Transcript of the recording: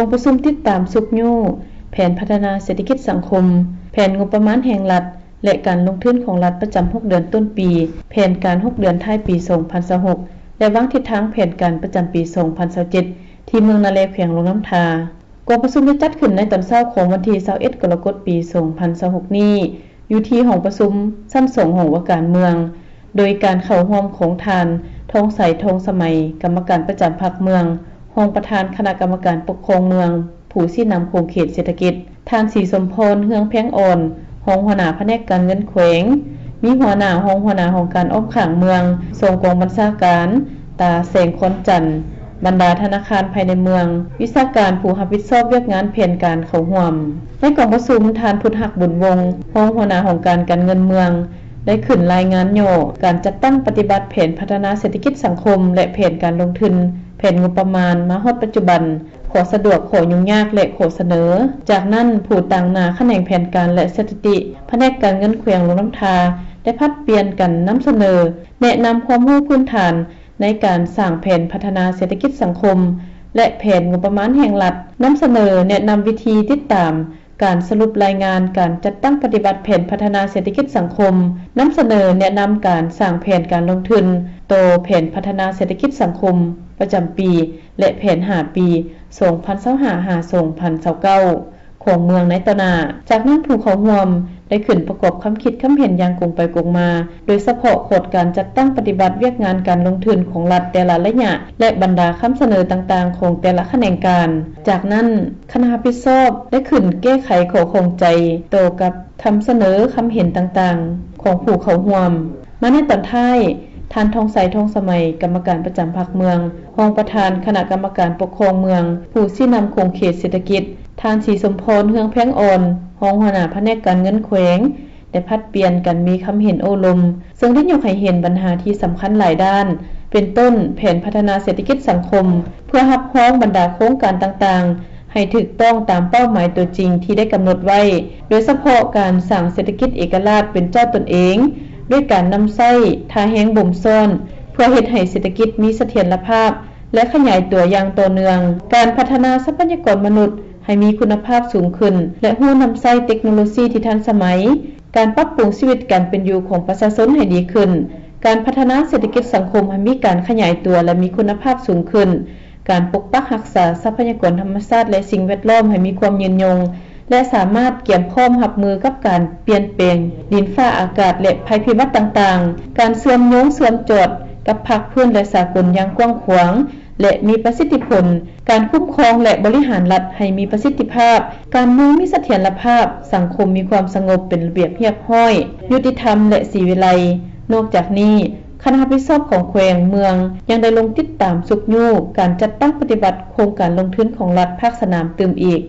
ກອງປະຊຸມຕິດຕາມຊຸກຍູ້ແຜນພັດທະນາເສດຖະກິດສັງຄົມ, ແຜນງົບປະມານແຫ່ງລັດ ແລະ ການລົງທຶນຂອງລັດປະຈຳຫົກເດືອນຕົ້ນປີ, ແຜນການຫົກເດືອນທ້າຍປີສອງພັນຊາວຫົກ ແລະ ວາງທິດທາງແຜນການປະຈຳປີສອງພັນຊາວເຈັດ ທີ່ເມືອງນາແລ ແຂວງຫຼວງນ້ຳທາ. ກອງປະຊຸມໄດ້ຈັດຂຶ້ນໃນຕອນເຊົ້າຂອງວັນທີຊາວເອັດ ກໍລະກົດ ປີສອງພັນຊາວຫົກນີ້ ຢູ່ທີ່ຫ້ອງປະຊຸມຊັ້ນສອງ ຫ້ອງວ່າການເມືອງ, ໂດຍການເຂົ້າຮ່ວມຂອງທ່ານ ທອງໄຊ ທອງສະໄໝ ກຳມະການປະຈຳພັກເມືອງ, ຮອງປະທານຄະນະກຳມະການປົກຄອງເມືອງ, ຜູ້ຊີ້ນຳຂົງເຂດເສດຖະກິດ, ທ່ານ ສີສົມພອນ ເຮືອງແພງອ່ອນ ຮອງຫົວໜ້າພະແນກການເງິນແຂວງ, ມີຫົວໜ້າ, ຮອງຫົວໜ້າຫ້ອງການອ້ອມຂ້າງເມືອງ, ສອງກອງບັນຊາການ, ຕາແສງຄອນຈັນ, ບັນດາທະນາຄານພາຍໃນເມືອງ, ວິຊາການຜູ້ຮັບຜິດຊອບວຽກງານແຜນການເຂົ້າຮ່ວມ. ໃນກອງປະຊຸມ, ທ່ານ ພຸດຮັກ ບຸນວົງ ຮອງຫົວໜ້າຫ້ອງການການເງິນເມືອງ ໄດ້ຂຶ້ນລາຍງານຫຍໍ້ການຈັດຕັ້ງປະຕິບັດແຜນພັດທະນາເສດຖະກິດສັງຄົມ ແລະ ແຜນການລົງທຶນ, ແຜນງົບປະມານ ມາຮອດປັດຈຸບັນ, ຂໍ້ສະດວກ, ຂໍ້ຫຍຸ້ງຍາກ ແລະ ຂໍ້ສະເໜີ. ຈາກນັ້ນ, ຜູ້ຕາງໜ້າຂະແໜງແຜນການ ແລະ ສະຖິຕິ ພະແນກການເງິນແຂວງຫຼວງນ້ຳທາ ໄດ້ຜັດປ່ຽນກັນນຳສະເໜີ ແນະນຳຄວາມຮູ້ພື້ນຖານໃນການສ້າງແຜນພັດທະນາເສດຖະກິດສັງຄົມ ແລະ ແຜນງົບປະມານແຫ່ງລັດ, ນຳສະເໜີແນະນຳວິທີຕິດຕາມການສະຫຼຸບລາຍງານການຈັດຕັ້ງປະຕິບັດແຜນພັດທະນາເສດຖະກິດສັງຄົມ, ນຳສະເໜີແນະນຳການສ້າງແຜນການລົງທຶນຕໍ່ແຜນພັດທະນາເສດຖະກິດສັງຄົມປະຈຳປີ ແລະ ແຜນຫ້າປີ ສອງພັນຊາວຫ້າ ຫາ ສອງພັນຊາວເກົ້າ ຂອງເມືອງໃນຕໍ່ໜ້າ. ຈາກນັ້ນຜູ້ເຂົ້າຮ່ວມໄດ້ຂຶ້ນປະກອບຄຳຄິດຄຳເຫັນຢ່າງກົງໄປກົງມາ, ໂດຍສະເພາະຂອດການຈັດຕັ້ງປະຕິບັດວຽກງານການລົງທຶນຂອງລັດແຕ່ລະໄລຍະ ແລະ ບັນດາຄຳສະເໜີຕ່າງໆຂອງແຕ່ລະຂະແໜງການ. ຈາກນັ້ນ, ຄະນະຮັບຜິດຊອບໄດ້ຂຶ້ນແກ້ໄຂຂໍ້ຂ້ອງໃຈຕໍ່ກັບຄຳສະເໜີຄຳເຫັນຕ່າງໆຂອງຜູ້ເຂົ້າຮ່ວມ. ມາໃນຕອນທ້າຍ, ທ່ານ ທອງໄຊ ທອງສະໄໝ ກຳມະການປະຈຳພັກເມືອງ, ຮອງປະທານຄະນະກຳມະການປົກຄອງເມືອງ, ຜູ້ຊີ້ນຳຂົງເຂດເສດຖະກິດ, ທ່ານ ສີສົມພອນ ເຮືອງແພງອ່ອນ ຮອງຫົວໜ້າພະແນກການເງິນແຂວງ ໄດ້ຜັດປ່ຽນກັນມີຄຳເຫັນໂອ້ລົມ, ເຊິ່ງໄດ້ຍົກໃຫ້ເຫັນບັນຫາທີ່ສຳຄັນຫຼາຍດ້ານ, ເປັນຕົ້ນ ແຜນພັດທະນາເສດຖະກິດສັງຄົມ ເພື່ອຮັບຮອງບັນດາໂຄງການຕ່າງໆ ໃຫ້ຖືກຕ້ອງຕາມເປົ້າໝາຍຕົວຈິງທີ່ໄດ້ກຳນົດໄວ້, ໂດຍສະເພາະການສ້າງເສດຖະກິດເອກະລາດເປັນເຈົ້າຕົນເອງ, ດ້ວຍການນຳໃຊ້ທ່າແຮງບົ່ມຊ້ອນ ເພື່ອເຮັດໃຫ້ເສດຖະກິດມີສະຖຽນລະພາບ ແລະ ຂະຫຍາຍຕົວຢ່າງຕໍ່ເນື່ອງ, ການພັດທະນາຊັບພະຍາກອນມະນຸດໃຫ້ມີຄຸນນະພາບສູງຂຶ້ນ ແລະ ຮູ້ນຳໃຊ້ເຕັກໂນໂລຊີທີ່ທັນສະໄໝ, ການປັບປຸງຊີວິດການເປັນຢູ່ຂອງປະຊາຊົນໃຫ້ດີຂຶ້ນ, ການພັດທະນາເສດຖະກິດສັງຄົມໃຫ້ມີການຂະຫຍາຍຕົວ ແລະ ມີຄຸນນະພາບສູງຂຶ້ນ, ການປົກປັກຮັກສາຊັບພະຍາກອນທຳມະຊາດ ແລະ ສິ່ງແວດລ້ອມໃຫ້ມີຄວາມຍືນຍົງ ແລະ ສາມາດກຽມພ້ອມຮັບມືກັບການປ່ຽນແປງດິນຟ້າອາກາດ ແລະ ໄພພິບັດຕ່າງໆ, ການເຊື່ອມໂຍງເຊື່ອມຈອດກັບພາກພື້ນ ແລະ ສາກົນຢ່າງກວ້າງຂວາງ ແລະ ມີປະສິດທິຜົນ, ການຄຸ້ມຄອງ ແລະ ບໍລິຫານລັດໃຫ້ມີປະສິດທິພາບ, ການເມືອງມີສະຖຽນລະພາບ, ສັງຄົມມີຄວາມສະຫງົບ, ເປັນລະບຽບຮຽບຮ້ອຍ, ຍຸຕິທຳ ແລະ ສີວິໄລ. ນອກຈາກນີ້, ຄະນະຮັບຜິດຊອບຂອງແຂວງ, ເມືອງ ຍັງໄດ້ລົງຕິດຕາມຊຸກຍູ້ການຈັດຕັ້ງປະຕິບັດໂຄງການລົງທຶນຂອງລັດພາກສະໜາມຕື່ມອີກ.